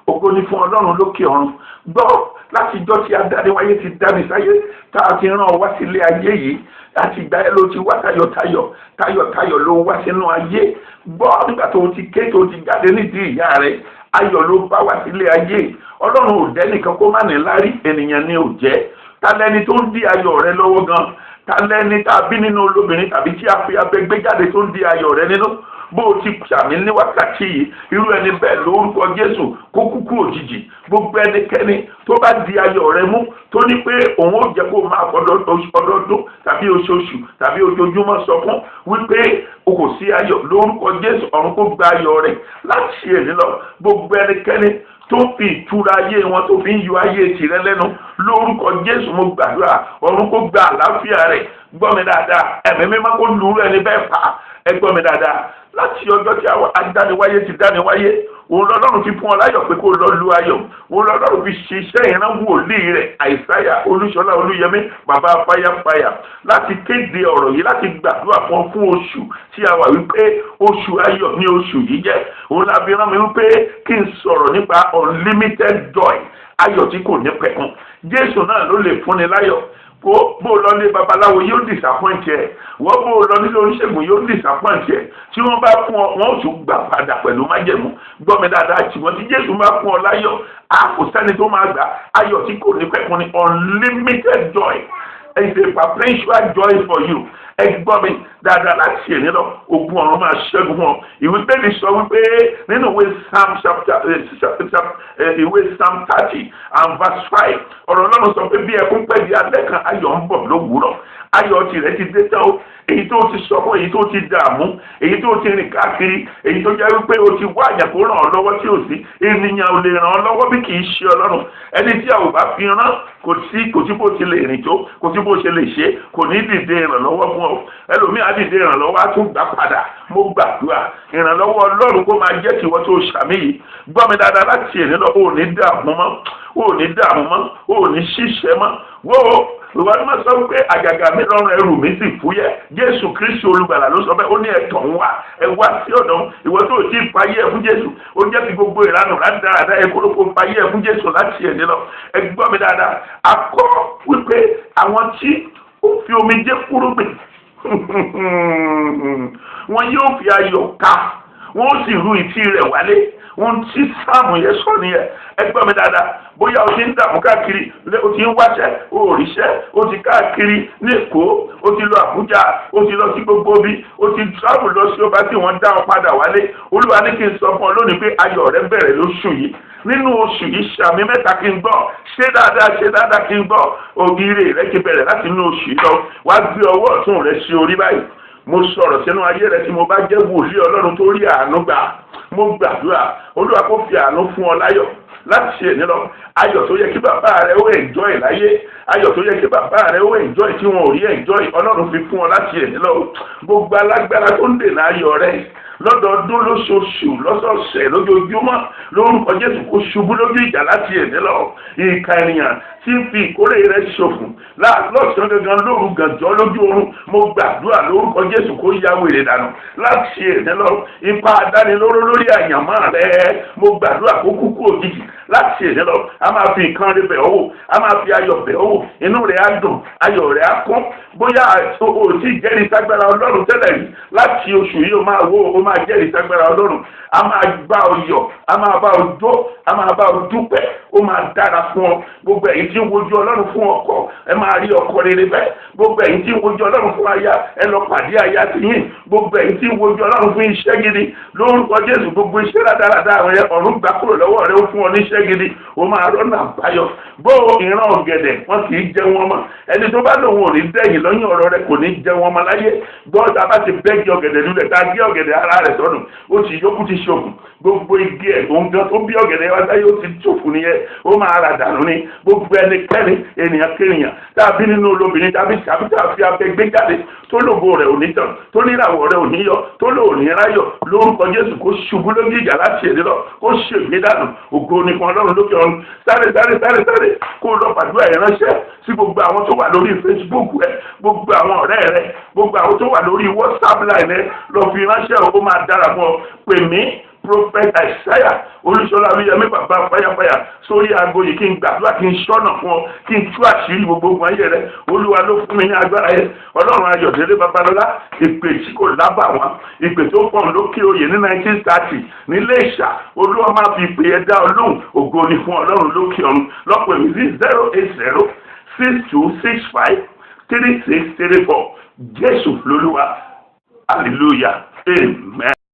Ògo ni fún Ọlọ́run lókè ọ̀run. Gbọ́, láti ijọ́ tí adániwáyé ti dáni sáyé, tá a ti rán ọ wá sílé ayé yìí, láti ìgbà yẹn ló ti wá tayọ̀tayọ̀, tayọ̀tayọ̀ ló wá sínú ayé. Gbọ́, nígbà tó ti ké, tó ti jáde nídìí ìyá rẹ̀, ayọ̀ ló bá wá sílé ayé. Ọlọ́run ò dẹ́nìkan kó má ní lárí, ènìyàn ni ò jẹ́. Ta lẹni tó ń dí ayọ̀ rẹ lọ́wọ́ gan? Ta lẹni tá a bí nínú olóbìnrin tàbí tí a fi abẹ gbé jáde tó ń dí ayọ̀ rẹ nínú? Bó o ti sàmì ní wákàtí yìí, irú ẹni bẹ́ẹ̀, lórúkọ Jésù, kó kúkú òjijì. Gbogbo ẹnikẹ́ni tó bá di ayọ̀ rẹ mú, tó ní pé òun ó jẹ́ kó máa ọdọọdún tàbí oṣooṣù tàbí ojoojúmọ́ sọ fún wípé o kò sí ayọ̀, lórúkọ Jésù, ọ̀run kó gba ayọ̀ rẹ láti èní lọ. Gbogbo ẹnikẹ́ni tó fi ìtura ayé wọn tó fi ń yọ ayé tìrẹ lẹ́nu, lórúkọ Jésù, mo gbàdúrà, ọ̀run kó gba àlàáfíà rẹ̀. Gbọ́ mi dáadáa, Ẹ̀mí Mímọ́ kó lùúrú ẹni bẹ́ẹ̀ pa. Ẹ gbọ́ mi dáadáa, láti ọjọ́ tí adániwáyé ti dániwáyé, òun lọ́lọ́run fi fún ọ láyọ̀ pé kó lọ lu ayọ̀. Òun lọ́lọ́run fi ṣiṣẹ́ ìran wòlíì rẹ̀, Àìsáyà Olúṣọlá Olúyẹmí, bàbá fáyàfáyà, láti kéde ọ̀rọ̀ yìí, láti gbàdúrà fún ọ fún oṣù tí a wà, wípé oṣù ayọ̀ ní oṣù yìí jẹ́. Òun la fi rán mi wípé kí n sọ̀rọ̀ nípa unlimited joy, ayọ̀ tí kò ní pẹ̀kun. Jésù náà ló lè fúnni láyọ̀. Bó lọ ní babaláwo, yóò disappoint ẹ. Wọ́n bó lọ nílé oníṣègùn, yóò disappoint ẹ. Tí wọ́n bá fún ọ, wọ́n ó tún gbà padà pẹ̀lú májẹ̀mú. Gbọ́ mi dáadáa, ṣùgbọ́n tí Jésù bá fún ọ láyọ̀, a kò sẹ́ni tó máa gbà. Ayọ̀ tí kò ní pẹ̀kun ni unlimited joy. It's a perpetual joy for you. Ẹ gbọ́ mi dáadáa, láti èní lọ, ogun ọ̀run máa ṣẹ́gun wọn. Ìwé Bíbélì sọ wípé nínú ìwé Psalm chapter, ìwé Psalm 30 and verse 5, ọ̀rọ̀ Ọlọ́run sọ pé bí ẹkún pẹ́ di alẹ́ kan, ayọ̀ ń bọ̀ lówùúrọ̀. Ayọ̀ tirẹ̀ ti dé tán o. Èyí tó ti sọkún, èyí tó ti dààmú, èyí tó ti rìn káàkiri, èyí tó jẹ́ wípé o ti wá àyàn kó ràn ọ́ lọ́wọ́ tí ò sí, ènìyàn ò lè ràn ọ́ lọ́wọ́ bí kì í ṣe Ọlọ́run. Ẹni tí a ò bá fi rán, kò sí bó ti lè rìn tó, kò sí bó ṣe lè ṣe, kò ní dìde ìrànlọ́wọ́ fún ọ. Ẹlòmíì á dìde ìrànlọ́wọ́, á tún gbà padà. Mo gbàdúrà, ìrànlọ́wọ́ Ọlọ́run kó máa jẹ́ tiwọ́ tó ṣàmì yìí. Gbọ́ mi dáadáa, láti èní lọ, ò ní dààmú mọ́, ò ní dààmú mọ́, ò ní ṣiṣẹ́ mọ́. Wo, ìwà ni wọ́n sọ wípé àjàgà mi lọ́rùn, ẹrù mi sì fúyẹ́. Jésù Kristi Olùgbàlà ló sọ bẹ́ẹ̀. Ó ní ẹ̀tọ́ ń wá, ẹ wá sí ọ̀dọ̀. Ìwọ tó ti fayé ẹ̀ fún Jésù, ó jẹ́ fi gbogbo ìranù rádaràdá ẹ kórópó, fayé ẹ̀ fún Jésù láti ẹ̀ nílọ. Ẹ gbọ́ mi dáadáa, a kọ́ wípé àwọn tí ó fi omijé fúrúgbìn, wọn yóò fi ayọ̀ ká, wọn ó sì ru ìtì rẹ̀ wálé. Ohun tí sáàmù yẹn sọ nìyẹn. Ẹ gbọ́ mi dáadáa, bóyá o ti ń dààmú káàkiri, o ti ń wáṣẹ́, o ò ríṣẹ́, o ti káàkiri ní Èkó, o ti lọ Àbújá, o ti lọ sí gbogbo ibi, o ti travel lọ sí ọba tí wọ́n dá ọ padà wálé. Olúwa ní kí n sọ fún ọ lónìí pé ayọ̀ rẹ bẹ̀rẹ̀ lóṣù yìí, nínú oṣù yìí. Ṣàmì mẹ́ta kí n gbọ́. Ṣé dáadáa, ṣe dáadáa kí n gbọ́. Ògiri rẹ ti bẹ̀rẹ̀ láti inú oṣù yìí lọ. Wá gbé ọwọ́ ọ̀tún rẹ sí orí báyìí. Mo sọ̀rọ̀ sínú ayé rẹ, tí mo bá jẹ́ wòlíì Ọlọ́run tó rí àánú gbà, mo gbàdúrà, Olúwa kó fi àánú fún ọ láyọ̀ láti ṣe ní lọ. Ayọ̀ tó yẹ kí bàbá rẹ ó enjoy láyé, ayọ̀ tó yẹ kí bàbá rẹ ó enjoy tí wọn ò rí enjoy, Ọlọ́run fi fún ọ láti ṣe ní lọ. Gbogbo alágbára tó ń dènà ayọ̀ rẹ lọ́dọọdún, lóṣooṣù, lọ́sọ̀ọ̀sẹ̀, lójoojúmọ́, lórúkọ Jésù, kó ṣubú lójú ìjà láti èní lọ. Ìka ènìyàn tí ń fi ìkórè rẹ ṣòfò lọ́sàn-án gangan, lóru gànjọ́, lójú oorun, mo gbàdúrà, lórúkọ Jésù, kó ya wèrè dànù láti èní lọ. Ipa adánilóró lórí àyànmọ́ rẹ, mo gbàdúrà, kó kúkú òjijì láti èní lọ. A máa fi nǹkan rẹ bẹ̀ ọ́ wò, a máa fi ayọ̀ bẹ̀ ọ́ wò, inú rẹ̀ á dùn, ayọ̀ rẹ̀ á kún. Bóyá o ò tí ì jẹ́rìí ságbára Ọlọ́run tẹ́lẹ̀ rí, láti oṣù yìí, o máa wo, o máa jẹ́rìí ságbára Ọlọ́run. A máa bá ọ yọ̀, a máa bá ọ jó, a máa bá ọ dúpẹ́. Ó máa dára fún ọ. Gbogbo ẹ̀yin tí ń wojú Ọlọ́run fún ọkọ, ẹ máa rí ọkọ rere bẹ́ẹ̀. Gbogbo ẹ̀yin tí ń wojú Ọlọ́run fún aya, ẹ lọ pàdé aya ti yín. Gbogbo ẹ̀yin tí ń wojú Ọlọ́run fún iṣẹ́ gidi, lórúkọ Jésù, gbogbo iṣẹ́ rádaràda àwọn ẹ, ọ̀run gbà kúrò lọ́wọ́ rẹ, ó fún ọ níṣẹ́ gidi, ó máa rọ́nà àbáyọ. Bó ìran ọ̀gẹ̀dẹ̀, wọn kì í jẹ wọn mọ́. Ẹni tó bá lòun ò ní dẹ́yìn lọ́yìn ọ̀rọ̀ rẹ, kò ní jẹ wọn mọ́ láyé. Gbọ́, tá a bá ti bẹ́gi ọ̀gẹ̀dẹ̀ lulẹ̀, tá a gé ọ̀gẹ̀dẹ̀ ara rẹ̀ sọ́nù, ó ti yókù ti ṣòfò. Gbogbo igi ẹ̀ òun gan tó bí ọ̀gẹ̀dẹ̀ wá sáyé, ó ti ṣòfò nìyẹn, ó máa ra dànù ni. Gbogbo ẹnikẹ́ni, ènìyàn kéèyàn tá a bí nínú olóbìnrin tàbí tá a fi abẹ gbé jáde, tó lògo rẹ̀ ò ní tàn, tó níràwọ̀ rẹ̀ ò ní yọ, tó lò ní ráyọ̀, lórúkọ Jésù, kó ṣubú lójú ìjà láti èdè lọ, kó ṣègbè dànù. Ògo ni fún Ọlọ́run lókè ọ̀run. Sáré, sáré, sáré, sáré, kó lọ pàdúrà ìránṣẹ́ sí gbogbo àwọn tó wà lórí Facebook rẹ, gbogbo àwọn ọ̀rẹ́ rẹ, gbogbo àwọn tó wà lórí WhatsApp line rẹ, lọ fi ránṣẹ́. Ó máa dára fún ọ. Pè mí. Prophet Isaiah Olúṣọlá Olúyẹmí bàbá fáyàfáyà sórí aago yìí, kí n gbàdúrà, kí n ṣọ́nà fún ọ, kí n tú àṣírí gbogbo ogun ayé rẹ. Olúwa ló fún mi ní agbára yẹn. Ọlọ́run Ayọ̀délé Babalọ́lá, ìpè tí kò lábà wọn, ìpè tó pọ̀ lókè oyè ní 1930 nílé Ìṣà, Olúwa máa fi ìpè yẹn dá ọ lóhùn. Ògo ni fún Ọlọ́run lókè ọ̀run. Lọ́pọ̀ èmi sí 08062653634. Jésù lolúwa. Hallelujah, amen.